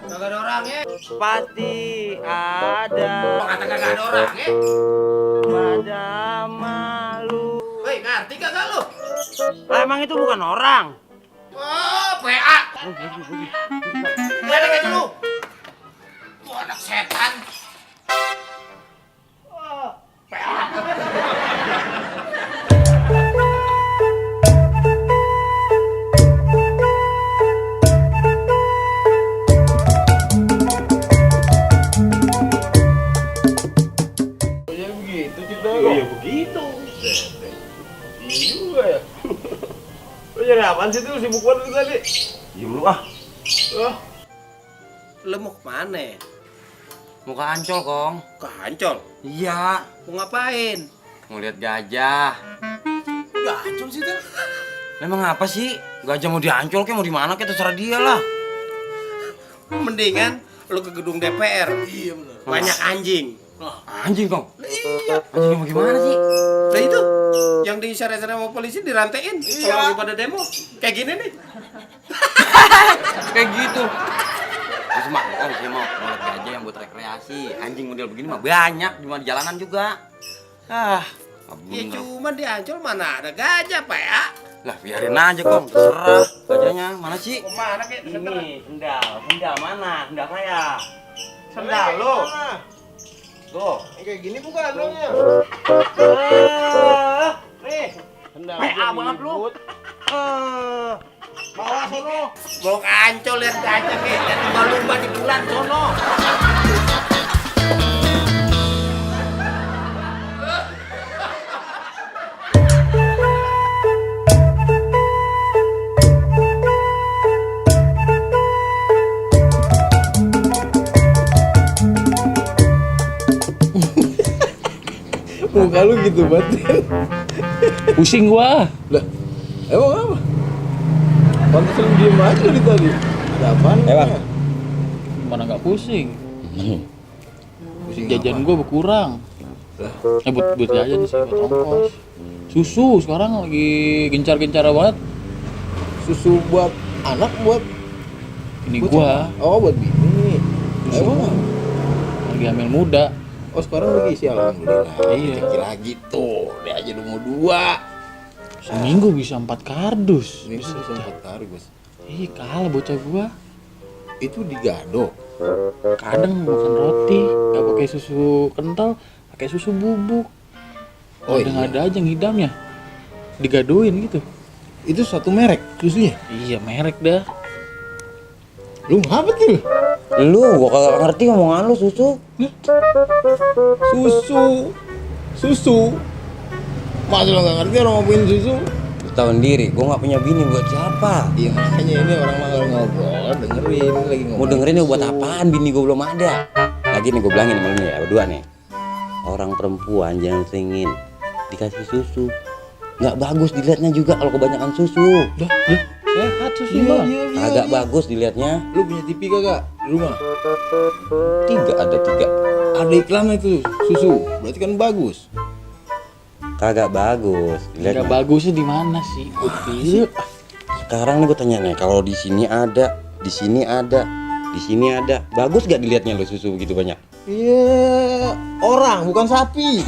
Kagak ada orang ya? Pasti ada. Kata kagak ada orang ya? Pada malu. Woi, ngerti kagak lu? Lah emang itu bukan orang. Oh, PA. Balik aja lu. Lu anak setan. Oh, PA. Iya begitu. Iya juga ya. Lu nyari apaan sih tuh? Sibuk banget lu tadi. Diem lu ah. Lu mau kemana? Mau ke Ancol, Kong. Ke Ancol? Iya. Mau ngapain? Mau lihat gajah. Udah Ancol sih tuh. Emang apa sih? Gajah mau di Ancol kayak mau di mana kayak terserah dia lah. Mendingan lu ke gedung DPR. Iya benar. Banyak anjing. Anjing, Kong. Iya. Anjing mau gimana sih? Nah itu yang diseret-seret sama polisi dirantain kalau lagi pada demo. Kayak gini nih. Kayak gitu. Terus mah, saya mau lihat gajah yang buat rekreasi. Anjing model begini mah banyak di jalanan juga. Ya Bener. cuma di Ancol mana ada gajah, Pak ya? Lah biarin aja, Kong. Terserah. Gajahnya mana sih? Kemana kayak Ini, sendal mana? Sendal saya. Sendal lo. Tuh. Kayak gini bukan adanya. Nih. Sendal PA banget lu. Bawa sono. Mau ke Ancol lihat gajah kayak lihat lumba-lumba di bulan sono. Muka lu gitu banget. Pusing gua. Lah, emang apa? Pantes lu diem aja dari tadi. Ada apaan? Bang. Mana nggak pusing? Pusing Jajan apa? gua berkurang. Buat jajan sih, buat ongkos. Susu sekarang lagi gencar-gencar banget. Susu buat anak buat Ini buat gua siapa? Oh, buat bini. Susu. Emang? lagi hamil muda. Oh, sekarang lagi isi alhamdulillah. Iya. Kira gitu. Dia aja udah mau 2. Seminggu bisa 4 kardus. Ini bisa 4 hari, Bos. Ih, kalah bocah gua. Itu digado. Kadang makan roti, nggak pakai susu kental, pakai susu bubuk. Oh, Kadang iya. ada aja ngidamnya. Digadoin gitu. Itu satu merek susunya. Iya, merek dah. Lu ngapa tuh? Lu, gua kagak ngerti ngomongan lu susu. Susu. Masa lo gak ngerti orang ngomongin susu? Lu tahu sendiri, gua nggak punya bini buat siapa? Iya, makanya ini orang mah ngobrol, dengerin lagi ngomong. Mau dengerin buat apaan? Bini gua belum ada. Lagi nih gua bilangin sama lu nih ya, berdua nih. Orang perempuan jangan seringin dikasih susu. Nggak bagus dilihatnya juga kalau kebanyakan susu. Dah, sehat susu Iya, Bang. iya. Agak bagus dilihatnya. Lu punya TV kagak di rumah? 3 ada 3. Ada iklannya itu susu, berarti kan bagus. Kagak bagus Nggak dilihatnya. bagusnya di mana sih? Putih. Sekarang nih gua tanya nih, kalau di sini ada, di sini ada, di sini ada, bagus gak dilihatnya lo susu begitu banyak? Iya, orang bukan sapi.